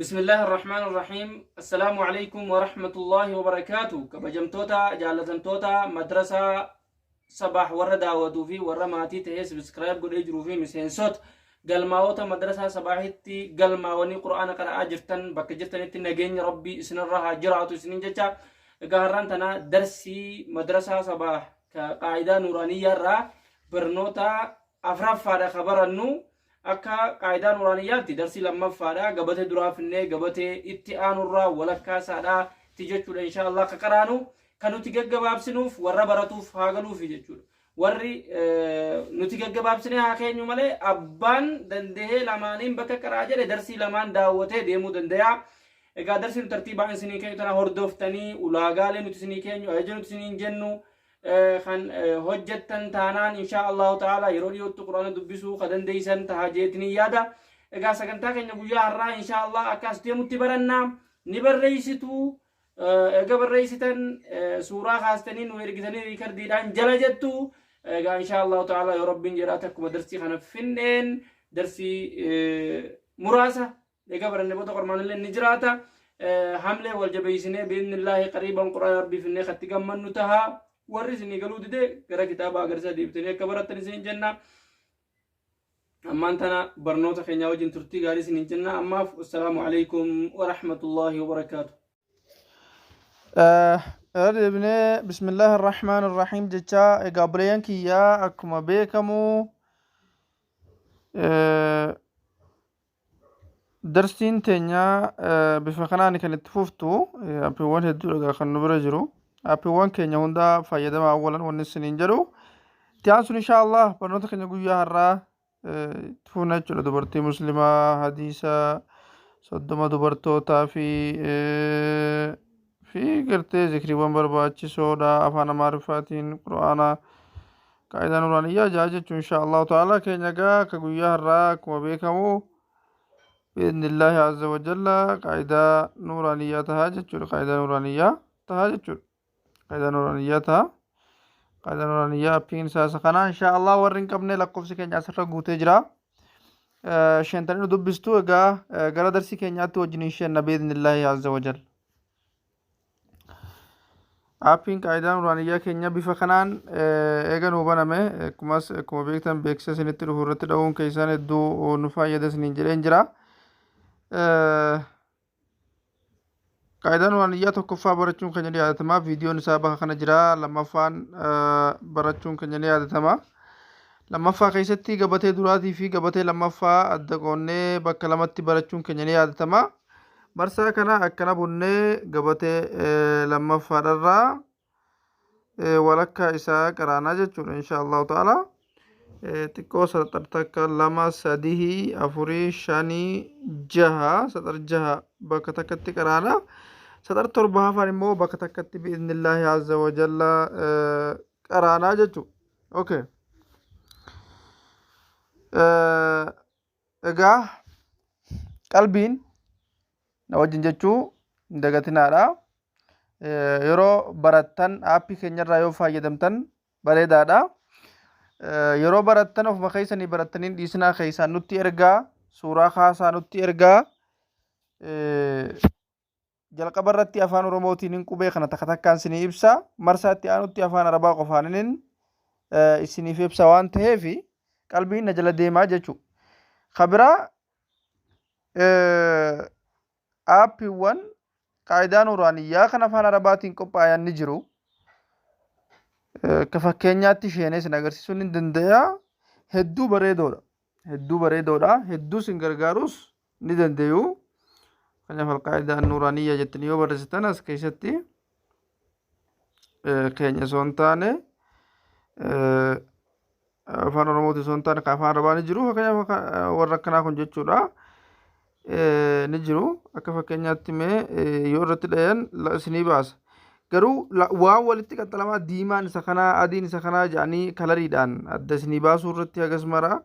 بسم الله الرحمن الرحيم السلام عليكم ورحمة الله وبركاته. Kabajamtoota jaalatamtoota madrasaa Sabaah, warra daawwatuu fi warra maatii ta'ee subscribe godhee jiruu fi miseensota galmaa'ota madrasaa Sabaahitti galmaawanii Qur'aana qara'aa jirtan, bakka jirtanitti nageenya Rabbii isinirra haa jiraatu isinin jecha. Egaa har'aan tana darsii madrasaa Sabaah qaa'idaa nuuraaniyyaa irraa barnoota afraffaadha ka barannu. Akka qaayidaa nuuraaniyyaatti darsii lammaffaadha. Gabatee duraa finnee gabatee itti aanurraa walakkaa isaadha ti jechuudha. Insha Allah ka qaraanu kan nuti gaggabaabsinuuf warra baratuuf haa galuufi jechuudha. Warri nuti gaggabaabsinee haa keenyu malee, abbaan danda'ee lamaaniin bakka qaraa jedhe darsii lamaan daawwatee deemuu danda'a. Egaa darsii nu tartiibaan isinii keenyu tana hordoftanii, ulaagaalee nuti isinii keenyu, ajaja nuti isiniin jennu kan hojjettan taanaan, insha Allahu ta'ala yeroo dhiyootti Qur'aana dubbisuu ka dandeeysan taha jeetini yaada. Egaa sagantaa keenya guyyaa har'aa insha Allah akka as deemutti baranna. Ni barreessitu. Egaa barreessitan suuraa kaastanii nu ergitanii riikardiidhaan jala jettu. Egaa insha Allahu ta'ala yoo Rabbiin jedhaate, akkuma darsii kana finneen, darsii muraasa egaa baranne booda qormaanillee ni jiraata. Hamlee wal jabeessinee bi'idhnillaahi qariiban Qur'aana Rabbii finnee katti gammannu taha. Warri isinii galuu dide gara kitaaba agarsiisa deebitanii akka barattan isin jenna. Ammaan tana barnoota keenyaa wajjin turtii gaarii isiniin jenna. Ammaaf assalaamu alaikum wa rahmatullaahi wa barakaatu. Irra deebinee bismillaahi irrahmaan irrahiim jecha. Egaa obboleeyyan kiyyaa, akkuma beekamu darsiin teenya bifa kanaan kan itti fuftu. Appiiwwan hedduudha egaa kan nu bira jiru. Appiiwwan keenya hundaa fayyadamaa awwalan wanni isiniin jedhu. Itti aansuun inshaa Allah barnoota keenya guyyaa har'aa itti fufna jechuudha. Dubartii muslimaa, hadiisa 30 dubartootaa fi gartee zikriiwwan barbaachisoodha afaan Amaariffaatiin, Qur'aana qaayidaa nuraaniyyaa jaa jechuun inshaa Allahu ta'ala. Keenya egaa akka guyyaa har'aa akkuma beekamu bi'idhnillaahi azza wa jalla qaayidaa nuuraaniyyaa tahaa jechuudha. Qaayidaa nuuraaniyyaa tahaa jechuudha. Qaayidaa nuuraaniyyaa taha. Qaayidaa nuuraaniyyaa appiin isaa isa kana. Inshaa Allah warri hin qabne lakkoofsi keenya asirra guutee jira. Sheentanii nu dubbistu. Egaa gara darsii keenyaatti wajjin hin bi'idhnillaahi azza wa jalla. Aappiin qaayidaa nuraaniyyaa keenya bifa kanaan eega nuu baname, akkumas akkuma beektan beeksisa isinitti dhufu irratti dha'uun keessan hedduu nu fayyada isiniin jedheen jira. Qaayidaa nuraaniyyaa tokkoffaa barachuun keenya ni yaadatama. Viidiyoon isaa bakka kana jira. Lammaffaan barachuun keenya ni yaadatama. Lammaffaa keessatti gabatee duraatii fi gabatee lammaffaa adda qoonnee bakka lamatti barachuun keenya ni yaadatama. Marsaa kana akkana bunnee gabatee lammaffaadharraa walakkaa isaa qaraanaa jechuudha insha Allahu ta'ala. Xiqqoo saxar takka, lama, sadii, afurii, shanii, jaha, saxar jaha bakka takkatti qaraana. Saxar torba hafan immoo bakka takkatti bi'iznillaahi azza wa jalla qaraanaa jechuudha. Okay. Egaa qalbiin na wajjin jechuu hin dagatinaadha. Yeroo barattan aappii keenyarraa yoo fayyadamtan bareedaadha. Yeroo barattan ofuma keessanii barattanii hin dhiisinaa, keessaan nutti ergaa, suuraa kaasaa nutti ergaa. Jalqaba irratti afaan Oromootiin qubee kana takka takkaan isinii ibsa. Marsaa itti aanutti afaan Arabaa qofaaninin isiniif ibsa waan ta'eef qalbiin na jala deemaa jechuudha. Ka biraa aappiiwwan qaayidaa nuuraaniyyaa kan afaan Arabaatiin qophaayan ni jiru. Akka fakkeenyaatti isheenee isin agarsiisuun ni danda'a. Hedduu bareedoodha. Hedduu bareedoodha. Hedduu isin gargaarus ni dandayu. Fakkeenyaaf alqaayidaa nuuraaniyyaa jettanii yoo barreessitan, as keessatti keenya osoo hin taane, afaan Oromooti osoo hin taane, kan afaan Arabaa ni jiru. Fakkeenyaaf warra akkanaa kun jechuudha. Ni jiru. Akka fakkeenyaatti mee yoo irratti dhayan isinii baasa. Garuu waan walitti qaxxalamaa, diimaan isa kanaa, adiin isa kanaa jedhanii kalariidhaan adda isinii baasuu irratti hagas mara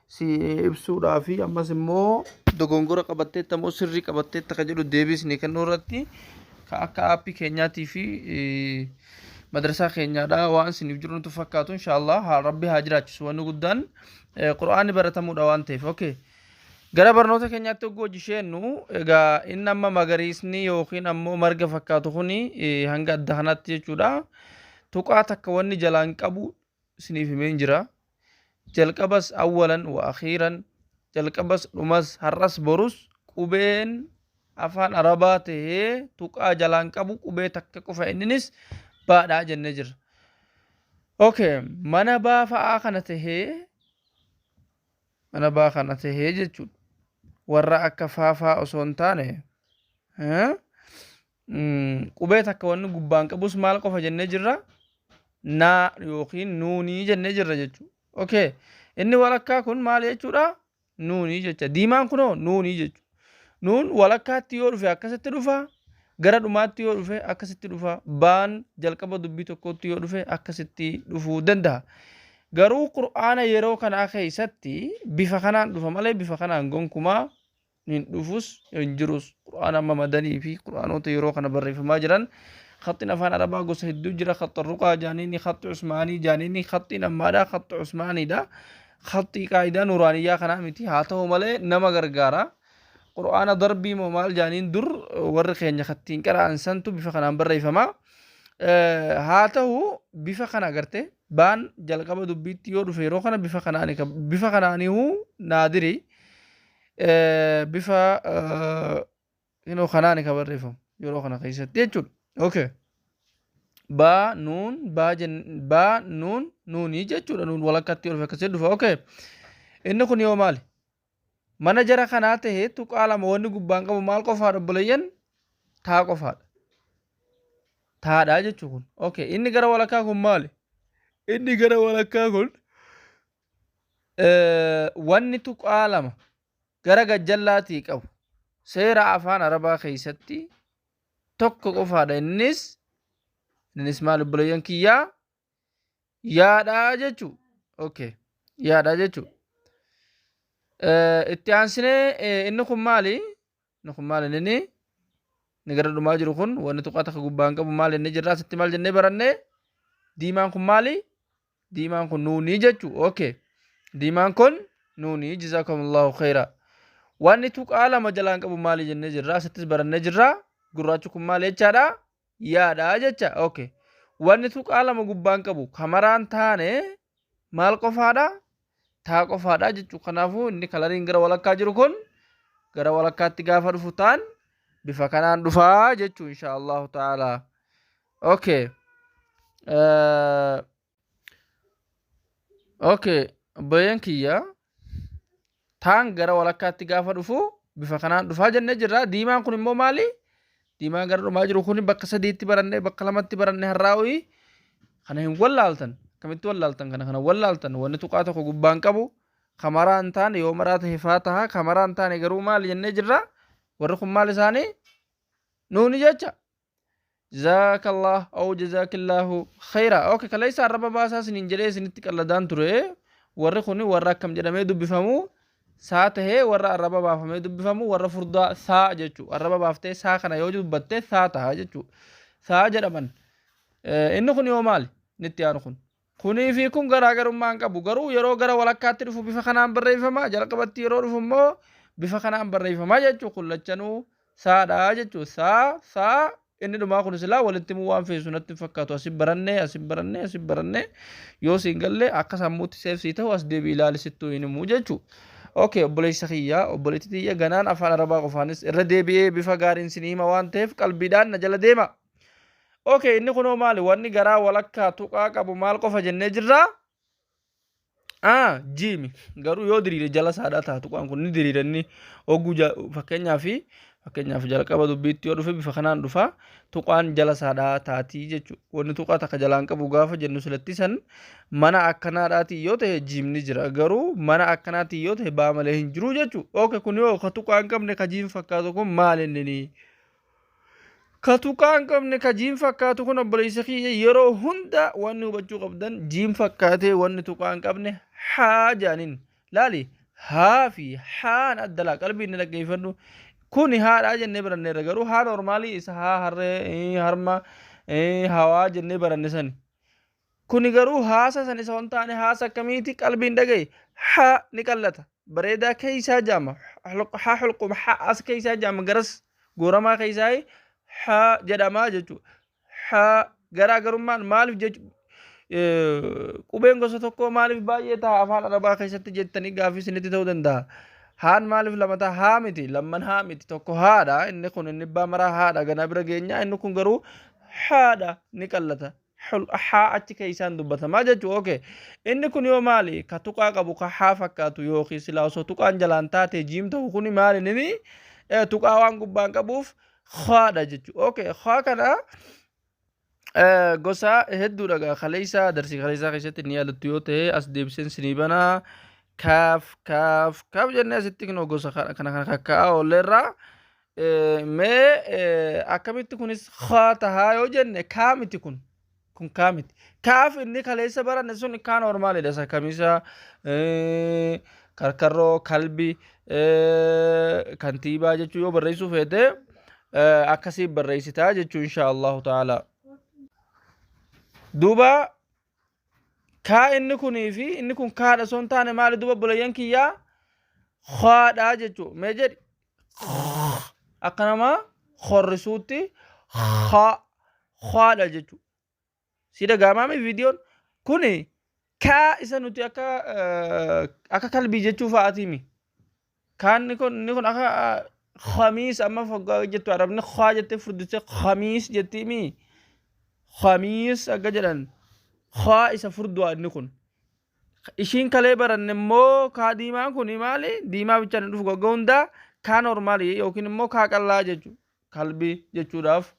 si ibsuudhaa fi ammas immoo dogongora qabatteetta moo sirrii qabatteetta ka jedhu deebii isinii kennuu irratti ka akka aappii keenyaatii fi madrasaa keenyaadha waan isiniif jiru nutti fakkaatu. Inshaallah haa Rabbi haa jiraachisu. Wanni guddaan Qur'aanni baratamuudha waan ta'eef. Okay. Gara barnoota keenyaatti hogguu hojii isheennu, egaa inni amma magariisni yookiin ammoo marga fakkaatu kuni hanga adda kanaatti jechuudha. Tuqaa takka wanni jalaan qabu isiniif himeen jira. Jalqabas awwalan wa akhiiran, jalqabas dhumas, har'as borus qubeen afaan Arabaa tahee tuqaa jalaan qabu qubee takka qofa, inninis baadhaa jennee jirra. Okay, mana baa fa'aa kana tahee, mana baa kana tahee jechuudha. Warra akka faafaa osoo hin taane qubee takka wanni gubbaan qabus maal qofa jennee jirra? Naa yookiin nuunii jennee jirra jechuudha. Okay, inni walakkaa kun maal jechuudha? Nuunii jecha. Diimaan kunoo nuunii jechuudha. Nuun walakkaatti yoo dhufe akkasitti dhufa. Gara dhumaatti yoo dhufe akkasitti dhufa. Baan jalqaba dubbii tokkotti yoo dhufe akkasitti dhufuu danda'a. Garuu Qur'aana yeroo kanaa keessatti bifa kanaan dhufa malee bifa kanaan gonkumaa hin dhufus hin jirus. Qur'aana amma madanii fi qur'aanota yeroo kana barreeffamaa jiran, khaxxiin afaan Arabaa gosa hedduu jira. Khaxxa ruqaa jaaniini, khaxxi Usmaanii jaaniini, khaxxiin ammaadha, khaxxi Usmaaniidha. Khaxxii qaayidaa nuraaniyyaa kanaa miti. Haa ta'u malee nama gargaara. Qur'aana darbii moo maal jaaniin dur warri keenya kattiin qara'an santu bifa kanaan barreeffama. Haa ta'u, bifa kana agarte baan jalqaba dubbiitti yoo dhufe yeroo kana bifa kanaani, bifa kanaanihuu naadiri, bifa yeroo kanaani kan barreeffamu yeroo kana keessatti jechuudha. Okay. Baa nuun baa jen baa nuun nuunii jechuudha, nuun walakkaatti yoo dhufe akkasii dhufa. Okay. Inni kun yoo maali? Mana jara kanaa ta'e tuqaa lama wanni gubbaan qabu maal qofaadha, obboleeyyan? Taa qofaadha. Taadhaa jechuu kun. Okay. Inni gara walakkaa kun maali? Inni gara walakkaa kun wanni tuqaa lama gara gajjallaatii qabu seera afaan Arabaa keessatti tokko qofaadha. Innis maal, obboleeyyan kiyyaa? Yaadhaa jechuu. Okay. Yaadhaa jechuu. Itti aansinee inni kun maali? Inni kun maali inni? Inni gara dhumaa jiru kun wanni tuqaa takka gubbaan qabu maali inni jirra? Asitti maal jennee barannee? Diimaan kun maali? Diimaan kun nuunii jechuu. Okay. Diimaan kun nuunii, jazakumullahu khayra. Wanni tuqaa lama jalaan qabu maali jennee jirra? Asittis barannee jirra. Gurraachi kun maali jechaadha? Yaadha jecha. Okay. Wanni tuqaa lama gubbaan qabu kamaraan taane maal qofaadha? Taa qofaadha jechuu. Kanaafuu inni kalariin gara walakkaa jiru kun gara walakkaatti gaafa dhufu taan bifa kanaan dhufaa jechuu, insha Allahu ta'ala. Okay. Okay. Obboleeyyan kiyya, taan gara walakkaatti gaafa dhufu bifa kanaan dhufaa jennee jirra. Diimaan kun immoo maali? Diimaan gara dhumaa jiru kun bakka sadiitti barannee, bakka lamatti barannee har'aa'uyi. Kana hin wallaaltan. Akkamitti wallaaltan kana? Kana wallaaltan, wanni tuqaa tokko gubbaan qabu kamaraa hin taane, yoo maraa ta'e faa taha, kamaraa hin taane garuu maali jennee jirra? Warri kun maal isaanii? Nuuni jecha. Jazakallah aw jazakillahu khayra. Okay, kaleessa arraba baasaa isiniin jedhee isinitti qalladaan ture. Warri kun warra akkam jedhamee dubbifamu? Saa tahee warra arraba baafamee dubbifamu, warra furdaa saa jechuu. Arraba baaftee saa kana yoo dubbatte saa taha jechuu. Saa jedhaman. Inni kun yoo maali? Inni itti aanu kun. Kunii fi kun garaagarummaa hin qabu. Garuu yeroo gara walakkaatti dhufu bifa kanaan barreeffama. Jalqabatti yeroo dhufu immoo bifa kanaan barreeffama jechuu. Kun lachanuu saadha jechuu. Saa, saa, inni dhumaa kun silaa walitti himuu waan feesu natti hin fakkaatu. Asi barannee, asi barannee, asi barannee, yoo siin galle akka sammuutti seefsii ta'u as deebii ilaali, sittuu hin himu jechuu. Okay, obboleessa kiyya, obboleettii tiyya, ganaan afaan Arabaa qofaanis irra deebi'ee bifa gaariin sinii hima waan ta'eef qalbiidhaan na jala deema. Okay, inni kunoo maali? Wanni garaa walakkaa tuqaa qabu maal qofa jennee jirraa? Ah, jiimi. Garuu yoo diriire jala saadhaa ta'a, tuqaan kun ni diriira inni hogguu. Fakkeenyaaf jalqaba dubbiitti yoo dhufe bifa kanaan dhufa, tuqaan jala saadhaa taatii jechuudha. Wanni tuqaa takka jalaan qabu gaafa jennu silatti san mana akkanaadhaatii yoo ta'e jiimni jira. Garuu mana akkanaatii yoo ta'e baa malee hin jiru jechuudha. Okay, kun yoo ka tuqaa hin qabne ka jiim fakkaatu kun maal inni? Ka tuqaa hin qabne ka jiim fakkaatu kun, obboleessa kiyya, yeroo hunda wanni hubachuu qabdan jiim fakkaatee wanni tuqaa hin qabne haa jaaniin. Laali, haa fi haan adda laa, qalbii inni dhaggeeffadhu. Kuni haadhaa jennee baranneerra, garuu haa normaalii isa haa harree, harma, hawaa jennee baranne sani. Kuni garuu haasa san isa hin taane haasa akkamiiti? Qalbiin dhagaye, haa ni qallata. Bareedaa keeysaa jaama. Haa hulqum haa as keeysaa jaama garas gooramaa keeysaa haa jedhamaa jechuudha. Haa garaagarummaan maaliif jechu qubeen gosa tokkoo maaliif baay'ee ta'a afaan arabaa keessatti jettanii gaaffii isinitti ta'uu danda'a. Haan maaliif lama ta'a? Haa miti lamman haa miti tokko haadha inni kun inni abbaa maraa haadha ganaa bira geenyaa inni kun garuu haadha ni qallata. Haa achi keessaan dubbatamaa jechuudha. Okay. Inni kun yoo maali? Ka tuqaa qabu ka haa fakkaatu yookiin silaa osoo tuqaan jalaan taate jiim ta'u kuni maali nini tuqaa waan gubbaan qabuuf haadha jechuudha. Okay. Haa kana gosa hedduudha gaa kaleessaa darsii kaleessaa keessatti ni yaadattu yoo ta'e as deebiseen sinii banaa kaaf kaaf kaaf jennee asitti kunoo gosa kana kana kakkaa'aa oolleerraa. Mee akkamitti kunis haa tahaa yoo jenne kaa miti kun kun kaa miti. Kaaf inni kaleessa baranne sun kaa normaalidha isa kamisa karkarroo kalbi kantiibaa jechuu yoo barreessuu feete akkasii barreessitaa jechuu insha Allahu ta'ala. Duuba kaa inni kunii fi inni kun kaadha osoo hin taane maali duuba obboleeyyan kiyyaa haadhaa jechuu mee jedhi akka nama horrisuutti haadha jechuu si dhaga'amaami viidiyoon kuni kaa isa nuti akka akka kalbii jechuu fa'aatiimi Kaanni kun inni kun akka khamiis amma foggaa jettu arabni khaa jettee furdistee khamiis jettiimi. Khamiis akka jedhan khaa isa furdu'a inni kun. Ishiin kalee baranne immoo kaa diimaan kun maali? Diimaa bichaan hin dhufu gogga hundaa kaa normaali yookiin immoo kaa qallaa jechuudha. Kalbi jechuudhaaf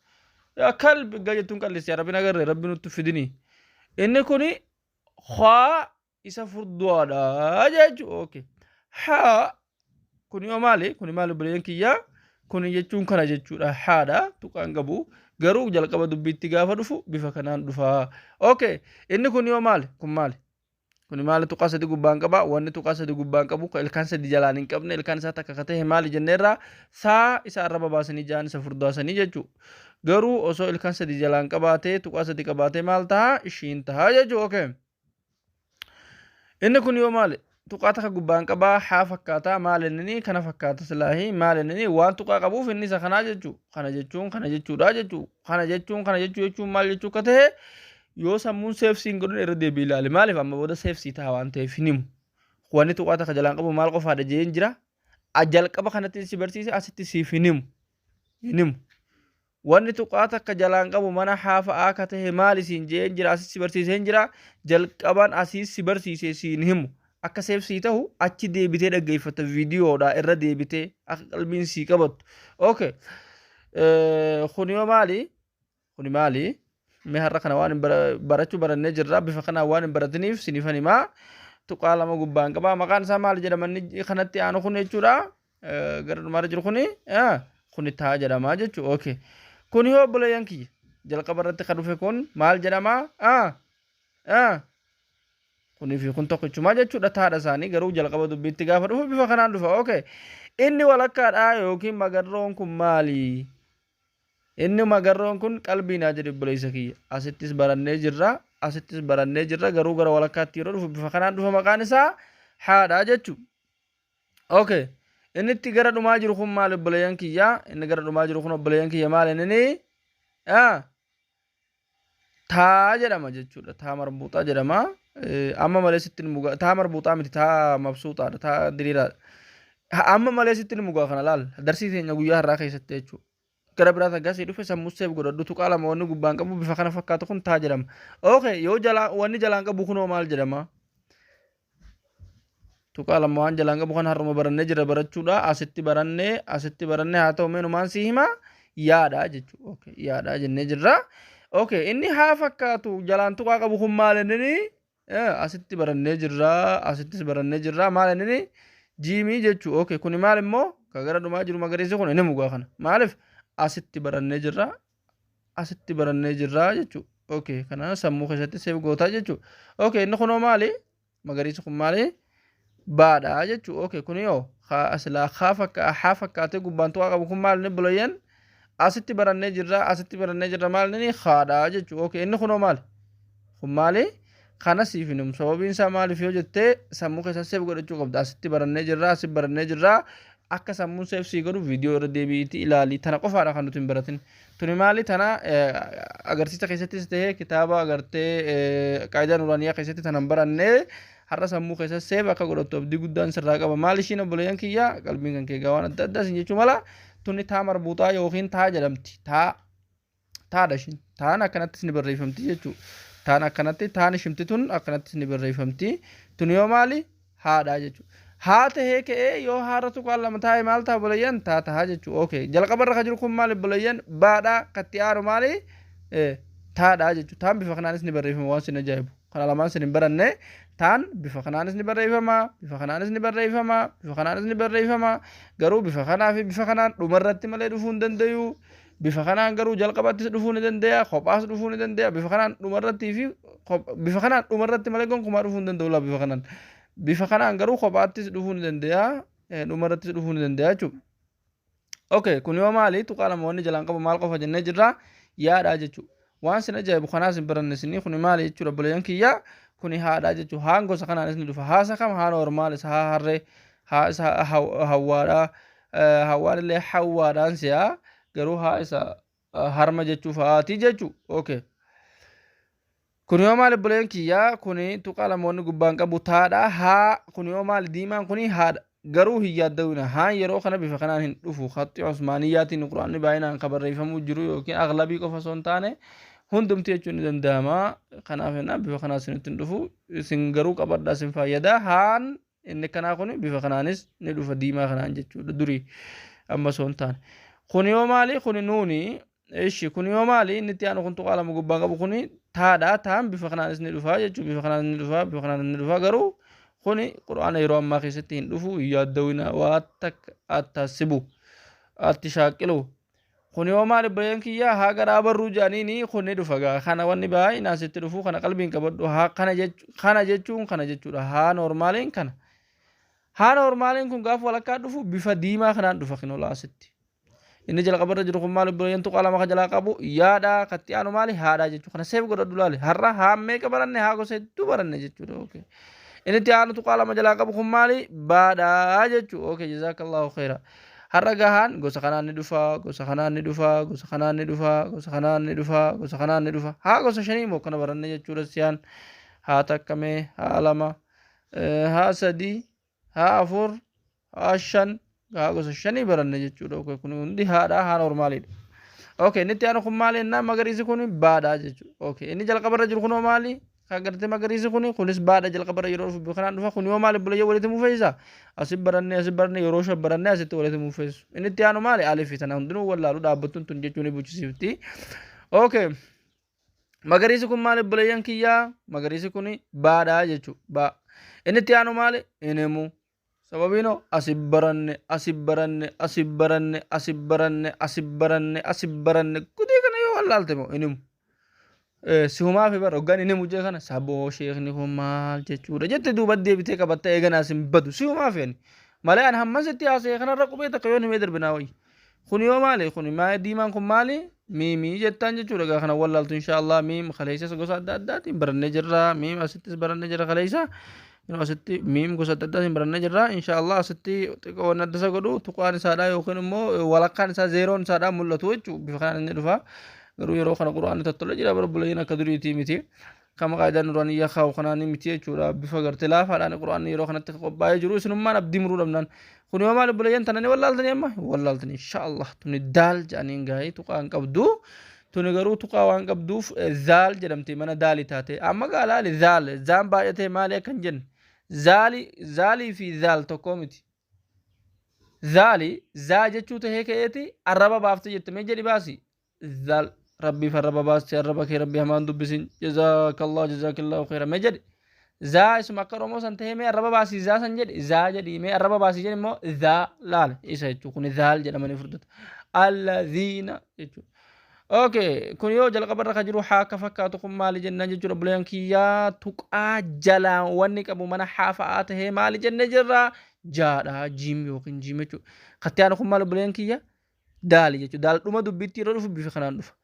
yaa kalbi gga jettuun qallisi arabin agarre rabbi nutti fidini. Inni kun khaa isa furduwaadha jechuudha. Okay. Haa kuni yoo maali? Kuni maali obboleeyyan kiyyaa? Kuni jechuun kana jechuudha. Haadha tuqaan qabu. Garuu jalqaba dubbiitti gaafa dhufu bifa kanaan dhufa. Okay. Inni kun yoo maali? Kun maali? Kuni maali tuqaa sadi gubbaan qaba. Wanni tuqaa sadi gubbaan qabu ka ilkaan sadi jalaan hin qabne ilkaan isaa takka ka ta'e maali jenneerra saa isa arraba baasanii ja'an isa furdaasanii jechuudha. Garuu osoo ilkaan sadi jalaan qabaatee tuqaa sadi qabaatee maal ta'a? Ishiin ta'a jechuudha. Okay. Inni kun yoo maali? Tuqaa takka gubbaan qabaa haa fakkaataa maal inni kana fakkaata silaahi maal inni waan tuqaa qabuuf inni isa kanaa jechuu kana jechuun kana jechuudha jechuu kana jechuun kana jechuu jechuun maal jechuu akka ta'e yoo sammuun seefsii hin godhin irra deebi'i ilaali maaliif amma booda seefsii ta'a waan ta'eef hin himu wanni tuqaa takka jalaan qabu maal qofaadha jeen jira jalqaba kanatti si barsiise asitti siif hin himu hin himu Wanni tuqaa takka jalaan qabu mana haafa'aa ka tahe maali siin je'een jira asis si barsiiseen jira jalqabaan asiis si barsiise siin himu akka seef sii tahu achi deebitee dhaggeeffatta viidiyoodha irra deebitee akka qalbiin sii qabattu okay kuni yoo maali kuni maali mee har'a kana waan hin barachuu barannee jirra bifa kanaan waan hin baratiniif sinifan himaa tuqaa lama gubbaan qaba maqaan isaa maali jedhama inni kanatti aanu kun jechuudha gara dhumaarra jiru kuni kuni taa jedhama jechuudha. Okay. Kuni hoo obboleeyyan kiyya jalqaba irratti kan dhufe kun maal jedhama? Kunii fi kun tokkichumaa jechuudha taadha isaanii garuu jalqaba dubbiitti gaafa dhufu bifa kanaan dhufa. Okay. Inni walakkaadha yookiin magarroon kun maali? Inni magarroon kun qalbii naa jedhe obboleessa kiyya. Asittis barannee jirra. Asittis barannee jirra garuu gara walakkaatti yeroo dhufu bifa kanaan dhufa maqaan isaa haadha jechuudha. Okay. Inni itti gara dhumaa jiru kun maali obboleeyyan kiyya? Inni gara dhumaa jiru kun obboleeyyan kiyya maali inni? Ah. Taa jedhama jechuudha. Taa marbuuxaa jedhama. Amma malee sitti hin mugaa. Taa marbuuxaa miti taa mabsuuxaadha. Taa diriiraadha. Amma malee sitti hin mugaa kana laal. Darsii teenya guyyaa har'aa keessatti jechuudha. Gara biraa takka sii dhufe sammuu seef godhadhu tuqaa lama wanni gubbaan qabu bifa kana fakkaatu kun taa jedhama. Okay, yoo jalaa wanni jalaan qabu kunoo maal jedhama? Tuqaa lama waan jalaan qabu kan har'uma barannee jira barachuudha. Asitti barannee asitti barannee haa ta'u meenumaan sii hima yaadha jechuudha. Okay, yaadha jennee jirra. Okay, inni haa fakkaatu jalaan tuqaa qabu kun maal inni asitti barannee jirra asittis barannee jirra maal inni jiimii jechuudha. Okay, kuni maal immoo ka gara dhumaa jiru magariisi kun inni mugaa kana. Maaliif asitti barannee jirra asitti barannee jirra jechuudha. Okay, kana sammuu keessatti seef gootaa jechuudha. Okay, inni kunoo maali? Magariisi kun maali? Baadha jechuudha. Okay, kuni yoo silaa haa fakkaa haa fakkaatee gubbaan tuqaa qabu kun maal inni bulayyan? Asitti barannee jirra asitti barannee jirra maal inni haadha jechuudha. Okay, inni kunoo maali? Kun maali? Kana siif hin himu. Sababiin isaa maaliif yoo jettee sammuu keessa save godhachuu qabda. Asitti barannee jirra, asitti barannee jirra. Akka sammuun save sii godhu viidiyoo irra deebi'iitii ilaali. Tana qofaadha kan nuti hin baratin. Tuni maali tana agarsiisa keessattis ta'ee kitaaba agartee qaayidaa nuraaniyaa keessatti tana hin barannee har'a sammuu keessa save akka godhattu abdii guddaan sirraa qaba. Maali ishiin obboleeyyan kiyya qalbiin kan kee waan adda addaa isin jechuu mala tuni taa marbuuxaa yookiin taa jedhamti. Taa taadha ishiin. Taan akkanattis ni barreeffamti jechuudha. Taan akkanatti taan ishimti tun akkanattis ni barreeffamti. Tun yoo maali haadha jechuudha. Haa tahee ka'ee yoo haara tuqaan lama taa'e maal ta'a obboleeyyan taa ta'a jechuudha. Okay. Jalqaba irra kan jiru kun maali obboleeyyan baadhaa katti aaru maali taadha jechuudha. Taan bifa kanaanis ni barreeffama waan sin ajaa'ibu. Kana lamaan sin hin baranne taan bifa kanaanis ni barreeffama bifa kanaanis ni barreeffama bifa kanaanis ni barreeffama garuu bifa kanaa fi bifa kanaan dhumarratti malee dhufuu hin dandayu. Bifa kanaan garuu jalqabattis dhufuu ni danda'a kophaas dhufuu ni danda'a bifa kanaan dhumarrattii fi bifa kanaan dhumarratti malee gonkumaa dhufuu hin danda'u laa bifa kanaan. Bifa kanaan garuu kophaattis dhufuu ni danda'a dhumarrattis dhufuu ni danda'a jechuudha. Okay, kun yoo maali tuqaa lama wanni jalaan qabu maal qofa jennee jirra yaadha jechuudha. Waan sin ajaa'ibu kanaas hin baranne isinii kuni maali jechuudha obboleeyyan kiyya kuni haadha jechuudha. Haan gosa kanaanis ni dhufa. Haasa kam haa normaal isa haa harree haa isa hawwaadha hawwaan illee hawwaadhaan si'a garuu haa isa harma jechuuf haati jechuudha. Okay. Kun yoo maali obboleeyyan kiyya kuni tuqaa lama wanni gubbaan qabu taadha haa kun yoo maali diimaan kuni haadha. Garuu hin yaaddawina haan yeroo kana bifa kanaan hin dhufu khatti Usmaaniyyaatiin quraanni baay'inaan kan barreeffamuu jiru yookiin aglabii qofa osoo hin taane hundumti jechuun ni danda'ama. Kanaaf jennaan bifa kanaa isinitti hin dhufu isin garuu qabadhaa isin fayyada. Haan inni kanaa kun bifa kanaanis ni dhufa diimaa kanaan jechuudha durii amma osoo hin taane. Kun yoo maali kuni nuuni ishi kun yoo maali inni itti aanu kun tuqaa lama gubbaan qabu kuni taadha taan bifa kanaanis ni dhufa jechuudha bifa kanaanis ni dhufa bifa kanaanis ni dhufa garuu kuni quraana yeroo ammaa keessatti hin dhufu hin yaaddawina waa takka attasibu atti shaaqilu. Kun yoo maali obboleeyyan kiyya haa garaa barruu jedhaniini kun ni dhufa gaa kana wanni baay'inaan sitti dhufu kana qalbiin qabadhu haa kana jechuun kana jechuudha haa noormaaliin kana. Haa noormaaliin kun gaafa walakkaa dhufu bifa diimaa kanaan dhufa kinoo asitti. Inni jalqaba irra jiru kun maali obboleeyyan tuqaa lama kan jalaa qabu yaadha katti aanu maali haadha jechuudha kana save godhadhu laali har'a haa meeqa baranne haa gosa hedduu baranne jechuudha. Okay. Inni itti aanu tuqaa lama jalaa qabu kun maali baadha jechuudha. Okay, jazaakallahu khaira. Har'a gahaan gosa kanaan ni dhufa, gosa kanaan ni dhufa, gosa kanaan ni dhufa, gosa kanaan ni dhufa, gosa kanaan ni dhufa. Haa gosa shanii immoo kana baranne jechuudha siyaan haa takkamee, haa lama, haa sadii, haa afur, haa shan, haa gosa shanii baranne jechuudha. Okay, kun hundi haadha haa normaaliidha. Okay, inni itti aanu kun maali jennaan magariisi kun baadha jechuudha. Okay, inni jalqaba irra jiru kunoo maali? Kan gartee magariisi kuni kunis baadha jalqaba irra yeroo dhufu kanaan dhufa kun yoo maali obboleeyyan walitti mufeessa asi barannee asi barannee yeroo shan barannee asitti walitti mufeessu. Inni itti aanu maali? Alifi tana hundinuu wallaalu dhaabbattuun tun jechuun ni buchisiifti. Okay. Magariisi kun maali obboleeyyan kiyyaa? Magariisi kun baadha jechuudha. Baa. Inni itti aanu maali? Inimu. Sababiin asi baranne asi baranne asi baranne asi baranne asi baranne asi baranne gudii kana yoo wallaalte moo inimu. Si humaa fi bara hoggaan inni mujjee kana saboo sheekni kun maal jechuudha jette duuba deebitee qabattee eeganaa sin badu si humaa fi ani malee ani hamma sitti haasa'e kanarra qubee takka yoo himee darbinaa wayyi. Kun yoo maali kun maa diimaan kun maali miimii jettaan jechuudha gaa kana wallaaltu inshaallah miim kaleessas gosa adda addaatiin barannee jirra miim asittis barannee jirra kaleessa asitti miim gosa adda addaatiin barannee jirra inshaallah asitti xiqqoo wanni adda isa godhu tuqaan isaadha yookiin immoo walakkaan isaa zeeroon isaadha mul'atu jechuudha bifa kanaan inni dhufa. Garuu yeroo kana quraanni tottole jira bara obboleeyyan akka duriitii miti. Kama qaayidaan nuraaniyyaa kaa'u kanaan miti jechuudha. Bifa gartee laafaadhaan quraanni yeroo kanatti qophaa'ee jiru isinummaan abdii muruu dhabnaan. Kun yoo maali obboleeyyan tana ni wallaaltanii amma wallaaltanii inshaallah tuni daal jedhaniin gaa'ee tuqaa hin qabdu. Tuni garuu tuqaa waan qabduuf zaal jedhamti mana daali taate. Amma gaa laali zaal zaan baay'atee maali akka hin jenne. Zaali zaalii fi zaal tokkoo miti. Zaali zaa jechuu tahee ka'eeti arraba baaftee jette mee jedhi baasi. Zaal rabbiif arraba baaste arraba kee rabbi hamaan dubbisin jazaakallah jazaakallahu khayra mee jedhi. Zaa isuma akka Oromoo san tahee mee arraba baasii zaa san jedhi zaa jedhi mee arraba baasii jedhi immoo zaa laala isa jechuu kun zaal jedhamanii furdatu. Alladhiina jechuudha. Okay, kun yoo jalqaba irra kan jiru haa akka fakkaatu kun maali jennaan jechuudha obboleeyyan kiyyaa tuqaa jalaan wanni qabu mana haa fa'aa tahee maali jennee jirra jaadha jiim yookiin jiim jechuudha. Katti aanu kun maal obboleeyyan kiyya daali jechuudha. Daal dhuma dubbiitti yeroo dhufu bifa kanaan dhufa.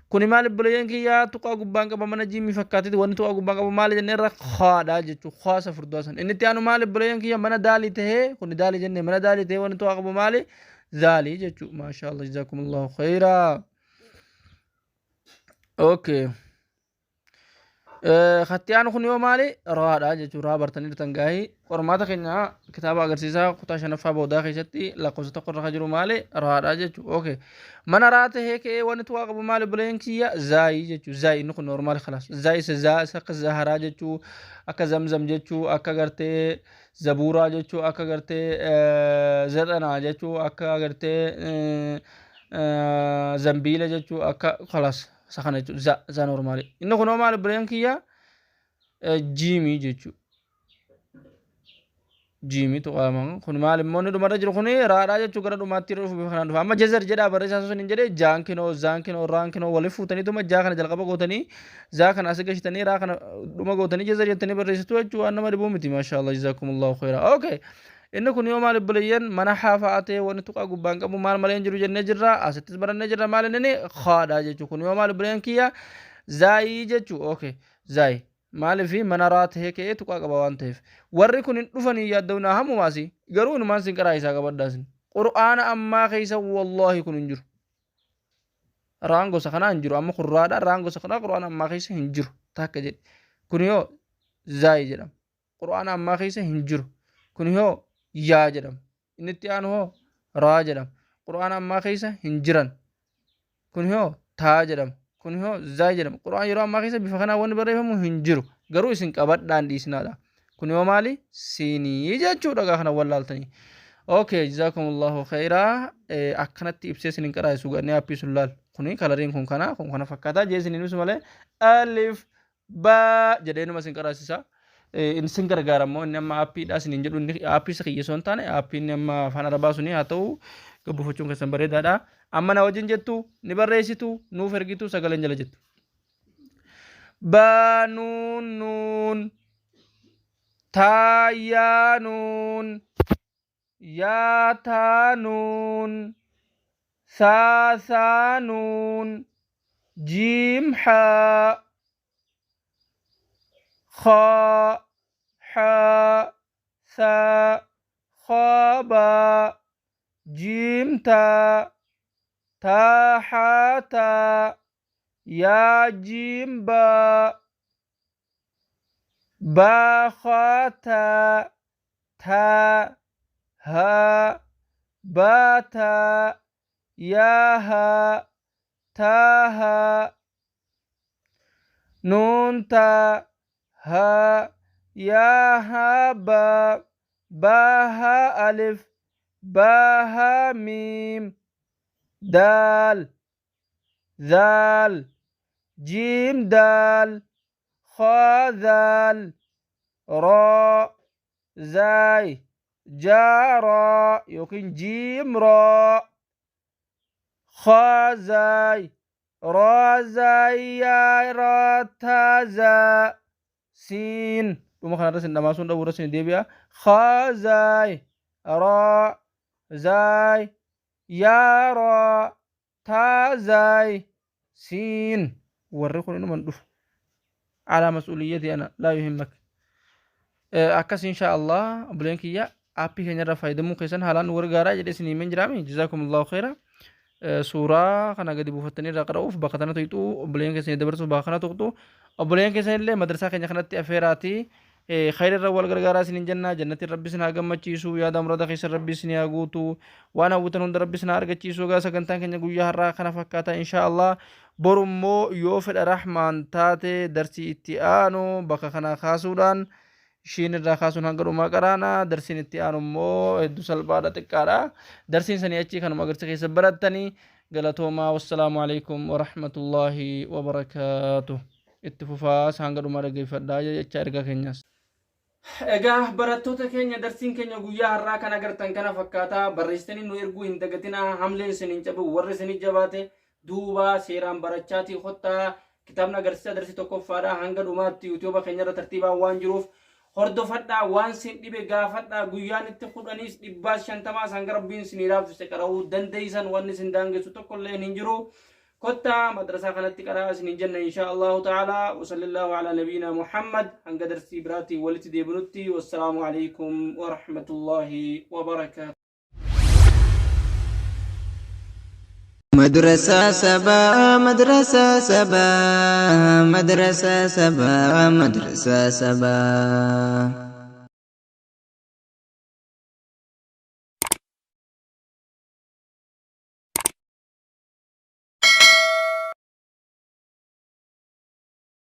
Kuni maal obboleeyyan kiyyaa? Tuqaa gubbaan qaba, mana jiimii fakkaateeti. Wanni tuqaa gubbaan qabu maali jennee irra? Khaadha jechuudha. Khaa isa furdaa san. Inni itti aanu maali obboleeyyan kiyya? Mana daalii tahee, kuni daalii jennee, mana daalii tahee wanni tuqaa qabu maali? Zaalii jechuudha. Maashaa Allah, jazaakumullahu khayraa. Okay. Katti aanu kun yoo maali? Raadha jechuudha. Raa bartanii jirtan gaahii. Qormaata keenya kitaaba agarsiisaa kutaa shanaffaa boodaa keessatti lakkoofsa 1 irra kan jiru maali? Raadha jechuudha. Okay. Mana raa tahee ka'ee wanni tuqaa qabu maali obboleeyyan kiyya? Zaayii jechuudha. Zaayii inni kun normaal khalaas. Zaayii isa zaa isa akka zaharaa jechuu, akka zamzam jechuu, akka gartee zabuuraa jechuu, akka gartee zaxanaa jechuu, akka gartee zambiila jechuu, akka khalaas isa kana jechuudha. Za za normaali. Inni kun hoo maali obboleeyyan kiyya? Jiimii jechuudha. Jiimii tuqaama. Kun maal immoo inni dhumarra jiru kun raadhaa jechuu, gara dhumaatti yeroo dhufu bifa kanaan dhufa. Amma jazar jedhaa barreessaa sun hin jedhee, jaan kinoo, zaan kinoo, raan kinoo waliif fuutaniituma jaa kana jalqaba gootanii, zaa kana asii gashitanii, raa kana dhuma gootanii jazar jettanii barreessitu jechuu, waan nama dhibuu miti. Maashaallah, jazaakumullahu khayra. Okay. Inni kun yoo maal obboleeyyan? Mana haafaa ta'e wanni tuqaa gubbaan qabu maal malee hin jiru jennee jirra. Asittis barannee jirra, maal inni haadha jechuu. Kun yoo maal obboleeyyan kiyya? Zaayii jechuu. Okay. Zaayii. Maaliif? Mana raa tahee ka'ee tuqaa qaba waan ta'eef. Warri kun hin dhufanii yaadda'u hamumaasi. Garuu inumaan sin qaraa isaa qabadhaasin. Qur'aana ammaa keessa wallaahi kun hin jiru. Raan gosa kanaa hin jiru. Amma kun raadha. Raan gosa kanaa qur'aana ammaa keessa hin jiru. Takka jedhe. Kun yoo zaayii jedhama. Qur'aana ammaa keessa hin jiru. Kun yoo yaa jedhama. Inni itti aanu hoo raa jedhama. Qur'aana ammaa keessa hin jiran. Kun yoo taa jedhama. Kun yoo zaay jedhama. Qur'aan yeroo ammaa keessa bifa kanaan wanni barreeffamu hin jiru. Garuu isin qabadhaan dhiisnaadha. Kun yoo maali? Siinii jechuudha gaa kana wallaaltanii. Okay, jazaakumullahu khayraa. Akkanatti ibsee isin hin qaraa'isu gannee aappii sun laal. Kuni kalariin kun kana, kun kana fakkaataa jee isin hin ibsu malee alif baa jedhee numa isin qaraasisa. Inni isin gargaara immoo inni amma aappiidha isin hin jedhu, inni aappii isa kiyya osoo hin taane aappii inni amma afaan arabaa suni haa ta'u, gabbuufachuun keessan bareedaadha. Amma na wajjin jettu, ni barreessitu, nuuf ergitu, sagaleen jala jettu. Baa nuun nuun taa yaa nuun yaa taa nuun saa saa nuun jiim haa خاء حاء ثاء خاء باء جيم تاء تاء حاء تاء يا جيم باء باء خاء تاء تاء هاء باء تاء يا هاء تاء هاء نون تاء ها يا ها با با ها ألف با ها ميم دال ذال جيم دال خا ذال را زاي جا را يوكين جيم را خا زاي را زاي يا را تا زا siin. Dhuma kanarra sin dhamaasuun dhabuurra sin deebi'a. Khaa zaay raa zaay yaa raa taa zaay siin. Warri kun inuman dhufu. Alaa mas'uuliyyati ana laa yuhimmak. Akkas insha Allah obboleen kiyya, aappii keenya irraa fayyadamuu keessan haalaan nu gargaaraa jedhee isin himeen jiraami. Jazaakumullahu khayra. Suuraa kana gadi buufattanii irraa qara'uuf bakka tana tuqxu, obboleen keessan dabarsuuf bakka kana tuqxu, obboleen keessan illee madrasaa keenya kanatti afeeraati. Khayra irra wal gargaaraa isin jenna. Jannatiin rabbi isin haa gammachiisu, yaada murada keessan rabbi isin haa guutu, waan hawwitan hunda rabbi isin haa argachiisu. Egaa sagantaan keenya guyyaa har'aa kana fakkaata. Insha Allah boru immoo yoo fedha rahmaan taate darsii itti aanu bakka kanaa kaasuudhaan, ishiin irraa kaasuun hanga dhumaa qaraana. Darsiin itti aanu immoo hedduu salphaadha, xiqqaadha. Darsiin sanii achii kanuma agarsiisa keessa barattanii. Galatoomaa, wassalaamu alaikum warahmatullaahi wabarakaatuh. Itti fufaas hanga dhumaa dhaggeeffadhaa jecha ergaa keenyaas. Egaa barattoota keenya, darsiin keenya guyyaa har'aa kan agartan kana fakkaata. Barreessitanii nu erguu hin dagatinaa. Hamleen isin hin cabu, warri isin jabaate duuba seeraan barachaatii kottaa. Kitaabni agarsiisa darsii tokkoffaadha hanga dhumaatti yuutuuba keenya irra tartiibaan waan jiruuf hordofadhaa, waan sin dhibe gaafadhaa. Guyyaan itti 10s 100s 50s hanga rabbiin isinii laaffise qara'uu dandeessan, wanni isin daangessu tokkollee hin jiru. Kottaa madrasaa kanatti qaraa isiniin jenna inshaa Allahu ta'ala. Wasallallaahu alaa nabiyyinaa Muhammad. Hanga darsii biraatiin walitti deebinutti wassalaamu alaikum wa rahmatullahi wa barakaatu. Madrasaa sabaa madrasaa sabaa madrasaa sabaa madrasaa sabaa.